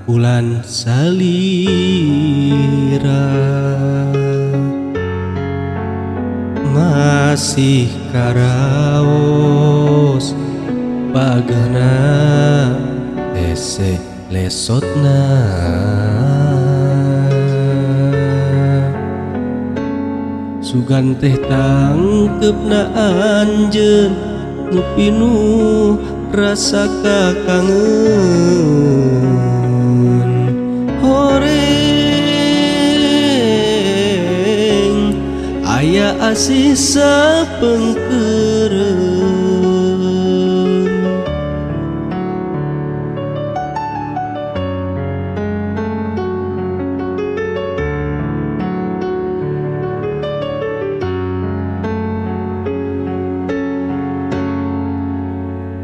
Rangkulan salira masih karaos pagena hese lesotna sugan teh tangkepna anjeun nu pinuh rasa kakangen horeng aya asih sapengkeureun.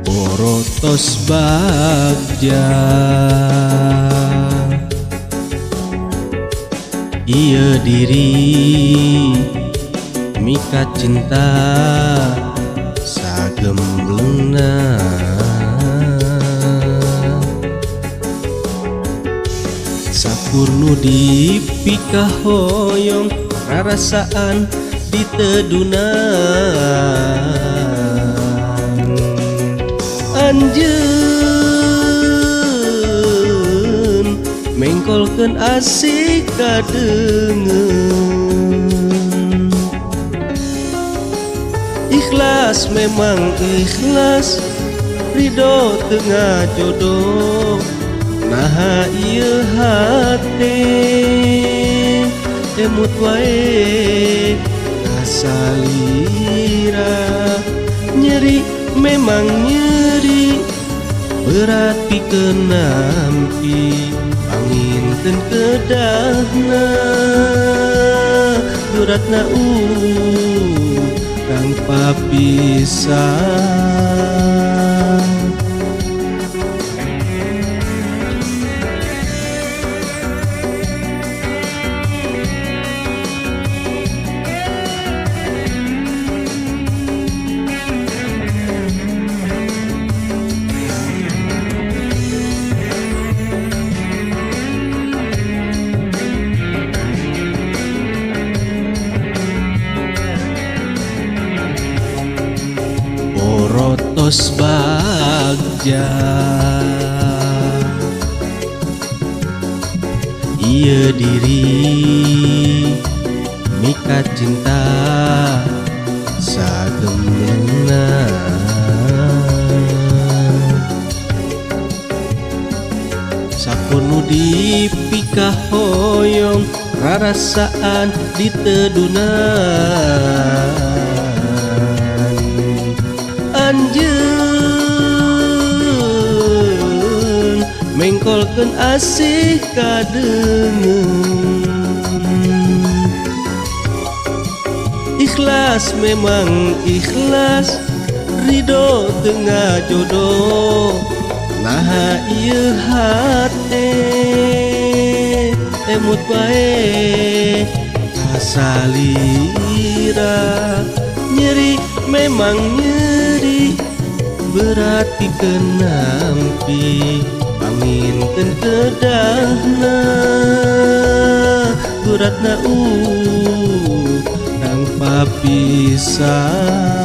Borotos bagja ieu diri mika cinta sagemblengna sakur nu dipikahoyong rarasaan ditedunan anjeun mengkolkeun asih kadeungeun ikhlas memang ikhlas ridho tengah jodoh naha ieu hate emut wae kasalira nyeri memang nyeri berat pikeun nampi panginten kedahna beratna urang papisah. Borotos bagja ieu diri mika cinta sagemblengna sakur nu dipikahoyong rarasaan ditedunan anjeun mengkolkeun asih kadeungeun ikhlas memang ikhlas ridho tengah jodoh naha ieu hate emut wae kasalira nyeri memang nyeri berat pikeun nampi panginten kedahna beratna urang papisah.